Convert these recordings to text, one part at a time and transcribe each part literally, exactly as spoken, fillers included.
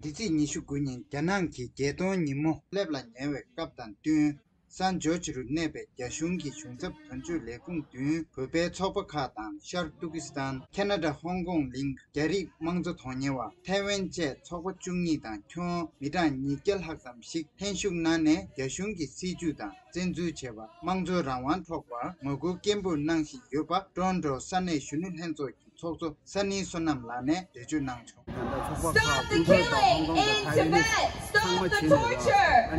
འདི་ཚེས་ཉི་ཤུ་དགུ་ཉིན་རྒྱ་ནག་གི་རྒྱལ་སྟོན་ཉིན་མོ་སླེབས་ལ་ཉེ་བའི་སྐབས་དང་བསྟུན། སན་ཇོར་ཇི་རུ་གནས་པའི་རྒྱ་གཞུང་གི་གཞུང་ཚབ་དོན་གཅོད་ལས་ཁུངས་མདུན་བོད་པའི་ཚོགས་པ་ཁག་དང་ཤར་ཏུར་ཀི་སི་ཐན། ཁེ་ན་ཌ། ཧོང་ཀོང་གླིང་། རྒྱ་རིགས་དམངས་གཙོ་དོན་གཉེར་བ། ཐའེ་ཝན་བཅས་ཚོགས་པ་བཅུ་གཉིས་དང་ཁྱོན་མི་གྲངས་ཉིས་བརྒྱ་ལྷག་ཙམ་ཞིག་ལྷན་ཞུགས་གནང་ནས། རྒྱ་གཞུང་གི་སྲིད་བྱུས་དང་བཙན་འཛུལ་བྱས་པ། དམངས་གཙོའི་རང་དབང་འཕྲོག་པར་ངོ་རྒོལ་སྐད་འབོད་གནང་བཞིན་ཡོད་པ། ཊོ་རོན་ཊོ་ས་གནས་གཞོན་ནུ་ལྷན་ཚོགས་ཀྱི་ཚོགས་གཙོ་ས་ནི་བསོད་ནམས་ལགས་ནས་འགྲེལ་བརྗོད་གནང་བྱུང་། Stop the killing in Tibet! Stop the torture!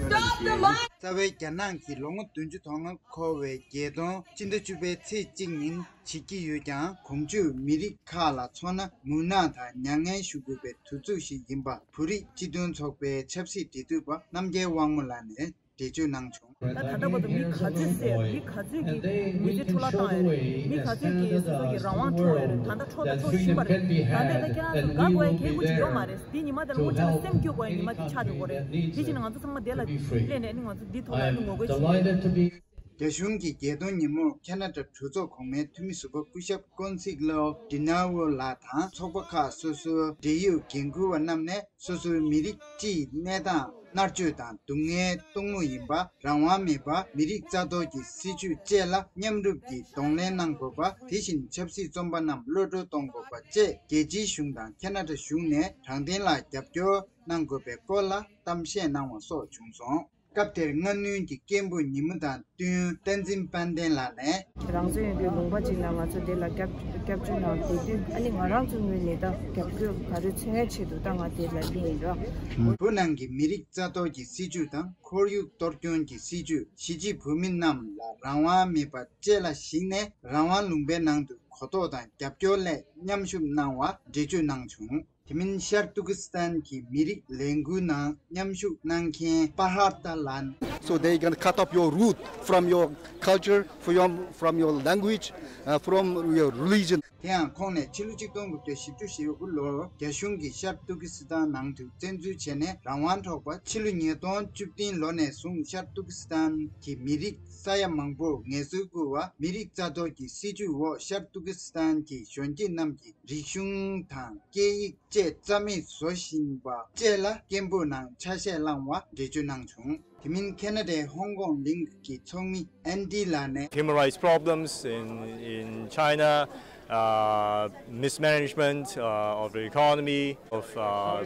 Stop the violence! རྩ་བའི་རྒྱ་ནག་གིས་ལོ་ངོ་བདུན་ཅུ་དོན་ལྔ་འཁོར་བའི་རྒྱལ་སྟོན་སྤྱི་ཟླ་བཅུ་པའི་ཚེས་གཅིག་ཉིན་བྱེད་ཀྱི་ཡོད་ཀྱང་། གོང་ཞུས་མི་རིགས་ཁག་ལ་མཚོན་ན་མུན་ནག་དང་མྱ་ངན་ཞུ་དགོས་པའི་དུས་ཚོད་ཞིག་ཡིན་པ། བོད་རིགས་སྤྱི་མཐུན་ཚོགས་པའི་ཆབ་སྲིད་འབྲེལ་མཐུད་པ་རྣམ་རྒྱལ་དབང་མོ་ལགས་ནས་འགྲེལ་བརྗོད་གནང་བྱུང་། ད་ད་ལྟ་བར་དུ་མི་ག་ཚོད་བསད། མི་ག་ཚོད་ཀྱི་མི་ཚེ་འཕྲོ་བརླག་བཏང་ཡོད་རེད། མི་ག་ཚོད་ཀྱི་སོ་སོ་གི་རང་དབང་འཕྲོག་ཡོད་རེད། ད་ལྟ་འཕྲོག་དང་འཕྲོག་བཞིན་པ་རེད། ད་ལྟ་ད་ཁྱེད་རང་ཚོ་དགའ་དགོས་ཡ་གལ་ཁུར་ཅིག་ཡོད་མ་རེད། འདི་ཉི་མ་དེ་ལ་སྔོན་ཆད་ལ་སེམས་སྐྱོ་དགོས་ཡ་ཉི་མ་འདི་ཆགས་འགྲོ་གི་རེད། དེ་བཞིན་ང་ཚོ་ཚང་མ་དེ་ལ་སླེབས་ནས་ནི་ང་ཚོ་འདི་ཐོག་ལ་ནི་ངོ་རྒོལ་བྱེད་ཀྱི་ཡོད། རྒྱ་གཞུང་གི་རྒྱལ་སྟོན་ཉིན་མོར་ཁེ་ན་ཌ་གྲོས་ཚོགས་གོང་མའི་འཐུས་མི་ཟུར་པ་སྐུ་ཞབས་ཀོན་སིག་ལོ་ཌི་ན་ཝོ་ལགས་དང་། ཚོགས་པ་ཁག་སོ་སོའི་འབྲེལ་ཡོད་འགན་འཁུར་བ་རྣམས་ནས་སོ་སོའི་མི་རིགས་སྤྱིའི་གནས་སྟངས་མནར་གཅོད་དང་སྡུག་བསྔལ་གཏོང་མུས་ཡིན་པ། རང་དབང་མེད་པ། མི་རིགས་རྩ་གཏོར་གྱི་སྲིད་བྱུས་བཅས་ལ་མཉམ་རུབ་ཀྱིས་གདོང་ལེན་གནང་དགོས་པ། དེ་བཞིན་ཆབ་སྲིད་བཙོན་པ་རྣམས་གློད་གྲོལ་གཏོང་དགོས་པ་བཅས་རྒྱལ་སྤྱིའི་གཞུང་དང་ཁེ་ན་ཌ་གཞུང་ནས་དྲང་བདེན་ལ་རྒྱབ་སྐྱོར་གནང་དགོས་པའི་སྐོར་ལ་གཏམ་བཤད་གནང་བ་སོགས་བྱུང་སོང་། སྐབས་དེར་སྔ་སྣུར་གྱི་སྐད་འབོད་ཉིན་མོ་དང་བསྟུན། བསྟན་འཛིན་དཔལ་ལྡན་ལགས་ནས། རང་བཙན་ཡོད་པའི་ལུང་པ་ཅིག་ལ་ང་ཚོ་དེ་ལ་སྐྱབས་སྐྱབས་བཅོལ་ནང་བསྡད་དུས། ཨ་ནི་ང་རང་ཚོ་ངོས་ནས་ད་རྒྱབ་སྐྱོར་ག་རེ་འཚོལ་མཁན་ཆེད་དུ་ད་ང་དེ་ལ་སླེབས་ཡིན་ར། བོད་ནང་གི་མི་རིགས་རྩ་གཏོར་གྱི་སྲིད་བྱུས་དང་ཁོར་ཡུག་གཏོར་སྐྱོན་གྱི་སྲིད་བྱུས། གཞིས་བྱེས་བོད་མི་རྣམས་ལ་རང་དབང་མེད་པ་བཅས་ལ་གཞིགས་ནས། རང་དབང་ལུང་པའི་ནང་དུ་གོ་རྟོགས་དང་རྒྱབ་སྐྱོར་སླད་མཉམ་ཞུགས་གནང་བ་འགྲེལ་བརྗོད་གནང་བྱུང་། དེ་མིན་ཤར་ཏུར་ཀི་སི་ཐན་གྱི་མི་རིགས་ལས་འགུལ་ནང་མཉམ་ཞུགས་གནང་མཁན་པ་ཧར་ཏ་ལན། So they can cut off your root from your culture, from, from your language, uh, from your religion. དེ་ཡང་ཁོང་ནས་ཕྱི་ལོ་གཅིག་སྟོང་དགུ་བརྒྱ་བཞི་བཅུ་ཞེ་དགུ་ལོར་རྒྱ་གཞུང་གིས་ཤར་ཏུར་ཀི་སི་ཐན་ནང་དུ་བཙན་འཛུལ་བྱས་ནས་རང་དབང་འཕྲོག་པ། ཕྱི་ལོ་ཉིས་སྟོང་བཅུ་བདུན་ལོ་ནས་བཟུང་ཤར་ཏུར་ཀི་སི་ཐན་གྱི་མི་རིགས་ས་ཡ་མང་པོར་ངལ་རྩོལ་བསྐུར་བ། མི་རིགས་རྩ་གཏོར་གྱི་སྲིད་བྱུས་འོག་ཤར་ཏུར་ཀི་སི་ཐན་གྱི་གཞོན་སྐྱེས་རྣམས་ཀྱི་རིག་གཞུང་དང་སྐད་ཡིག་བཅས་རྩ་མེད་བཟོ་བཞིན་པ་བཅས་ལ་སྐད་འབོད་ནང་ཆ་ཤས་བླངས་བ་འགྲེལ་བརྗོད་གནང་བྱུང་། དེ་མིན་ཁེ་ན་ཌའི་ཧོང་ཀོང་གླིང་གི་ཚོགས་མི་ཨན་ཌི་ལགས་ནས། Human rights problems in, in China, uh, mismanagement, uh, of the economy, of, uh,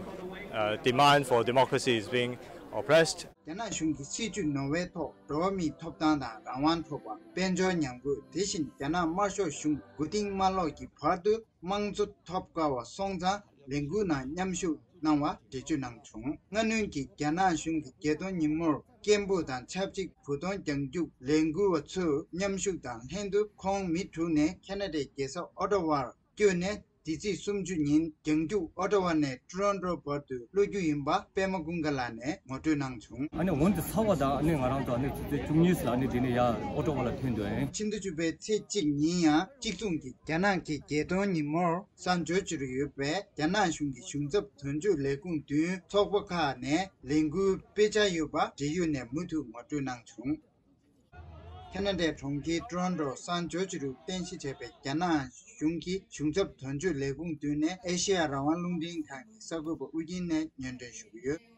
uh, demand for democracy is being oppressed. རྒྱ་ནག་གཞུང་གི་སྲིད་བྱུས་ནོར་བའི་ཐོག་འགྲོ་བ་མིའི་ཐོབ་ཐང་དང་རང་དབང་འཕྲོག་པ། དཔལ་འབྱོར་ཉམས་རྒུད། དེ་བཞིན་རྒྱ་ནག་དམར་ཤོག་གཞུང་མགོ་རྟིང་མ་སློག་གི་བར་དུ་དམངས་གཙོ་ཐོབ་དཀའ་བ་སོང་ཙང་ལས་འགུལ་ནང་མཉམ་ཞུགས་གནང་བ་འགྲེལ་བརྗོད་གནང་བྱུང་། སྔ་སྣུར་གྱི་རྒྱ་ནག་གཞུང་གི་རྒྱལ་སྟོན་ཉིན་མོར་སྐད་འབོད་དང་ཆབས་ཅིག་བོད་དོན་རྒྱང་རྒྱུག་ལས་འགུལ་བ་ཚོའི་མཉམ་ཞུགས་དང་ལྷན་དུ་ཁོང་མི་དྲུག་ནས་ཁེ་ན་ཌའི་རྒྱལ་ས་ཨོ་ཊ་ཝར་བསྐྱོད་ནས། འདི་ཚེས་སུམ་ཅུ་ཉིན་རྒྱང་རྒྱུག་ཨོ་ཊ་ཝ་ནས་ཊོ་རོན་ཊོ་བར་དུ་སློག་རྒྱུ་ཡིན་པ་པད་མ་ཀུན་དགའ་ལགས་ནས་ངོ་སྤྲོད་གནང་བྱུང་། ཨ་ནི་འོན་ཏེ་ཚ་བ་དང་ཨ་ནི་ང་རང་ཚོ་ཨ་ནི་ཆུ་ཚོད་བཅུ་གཉིས་ལ་ཨ་ནི་འདི་ནས་ཡར་ཨོ་ཊ་ཝ་ལ་ཐོན་འདུག་ཨེ། ཕྱི་ཟླ་བཅུ་པའི་ཚེས་གཅིག་ཉིན་ཡང་གཅིག་མཚུངས་ཀྱི་རྒྱ་ནག་གི་རྒྱལ་སྟོན་ཉིན་མོར་སན་ཇོར་ཇི་རུ་ཡོད་པའི་རྒྱ་ནག་གཞུང་གི་གཞུང་ཚབ་དོན་གཅོད་ལས་ཁུངས་མདུན་ཚོགས་པ་ཁག་ནས་ལས་འགུལ་སྤེལ་འཆར་ཡོད་པ་འབྲེལ་ཡོད་ནས་མུ་མཐུད་ངོ་སྤྲོད་གནང་བྱུང་། ཁེ་ན་ཌའི་གྲོང་ཁྱེར་ཊོ་རོན་ཊོ་སན་ཇོར་ཇི་རུ་རྟེན་གཞི་བྱས་པའི་རྒྱ་ནག་གཞུང་གི་གཞུང་ཚབ་དོན་གཅོད་ལས་ཁུངས་མདུན་ནས་ཨེ་ཤེ་ཡ་རང་དབང་རླུང་འཕྲིན་ཁང་གི་གསར་འགོད་པ་ཨུ་རྒྱན་ནས་སྙན་སྒྲོན་ཞུ་གི་ཡོད།